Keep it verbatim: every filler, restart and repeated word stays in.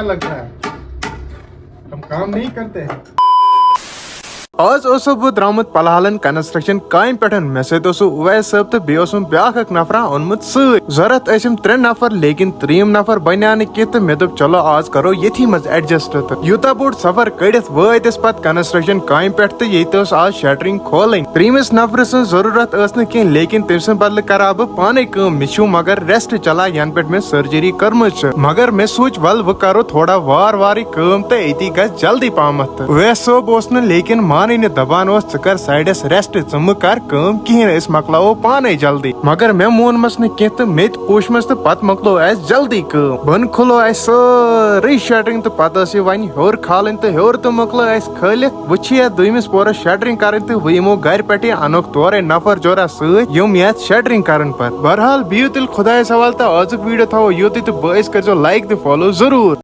लगता है, हम काम नहीं करते हैं। آز اوسُس بہٕ درٛامُت پلہالن کنسٹرکشن کامہِ پٮ۪ٹھ۔ مےٚ سۭتۍ اوس اویس صٲب تہٕ بیٚیہِ اوسُم بیٛاکھ اکھ نفرا اوٚنمُت سۭتۍ۔ ضروٗرت ٲسِم ترٛےٚ نفر، لیکن ترٛیٚیِم نفر بنیٛاو نہٕ کینٛہہ تہٕ مےٚ دوٚپ، چلو، آز کرو ییٚتھی منٛز adjust۔ تہٕ یوٗتاہ بوٚڑ سفر کٔڑِتھ وٲتۍ أسۍ پتہٕ کنسٹرکشن کامہِ پٮ۪ٹھ، تہٕ ییٚتہِ ٲس آز شٹرنگ کھولٕنۍ۔ ترٛیٚیمِس نفرٕ سٕنٛز ضروٗرت ٲس نہٕ کینٛہہ، لیکن تٔمۍ سٕنٛدِ بدلہٕ کرٕ ہا بہٕ پانے کٲم۔ مےٚ چھُ مگر rest چلان، ینہٕ پٮ۪ٹھ مےٚ surgery کٔرمٕژ چھِ۔ مگر مےٚ سوٗنٛچ، ول، وۄنۍ کرو تھوڑا وار وارٕے کٲم تہٕ أتی گژھِ جلدی پہمتھ۔ تہٕ اویس صٲب اوس نہٕ لیکن مانٕے نہٕ، دپان اوس، ژٕ کر سایڈس rest، ژٕ مہٕ کر کٲم کِہیٖنۍ، أسۍ مۄکلاوو پانے جلدی۔ مگر مےٚ مونمس نہٕ کینٛہہ تہٕ مےٚ تہِ پوٗچھمس تہٕ پتہٕ مۄکلٲو اسہِ جلدی کٲم۔ بۄنہٕ کھُلٲو اسہِ سٲرٕے شٹرنگ تہٕ پتہٕ ٲس یہِ وۄنۍ ہیوٚر کھالٕنۍ تہٕ ہیوٚر تہٕ مۄکلٲو اسہِ کھٲلِتھ۔ وۄنۍ چھِ یتھ دوٚیمِس پورس شٹرنگ کرٕنۍ تہٕ وۄنۍ یِمو گرِ پٮ۪ٹھٕے، انوکھ تورے نفر جورا سۭتۍ، یِم یتھ شٹرنگ کرن پتہٕ۔ بہرحال، بِہِو تیٚلہِ خۄدایس حوالہٕ تہٕ آزُک video تھاوو یوٚتُے تہٕ بٲیِس کٔرزیو like تہٕ follow ضروٗر۔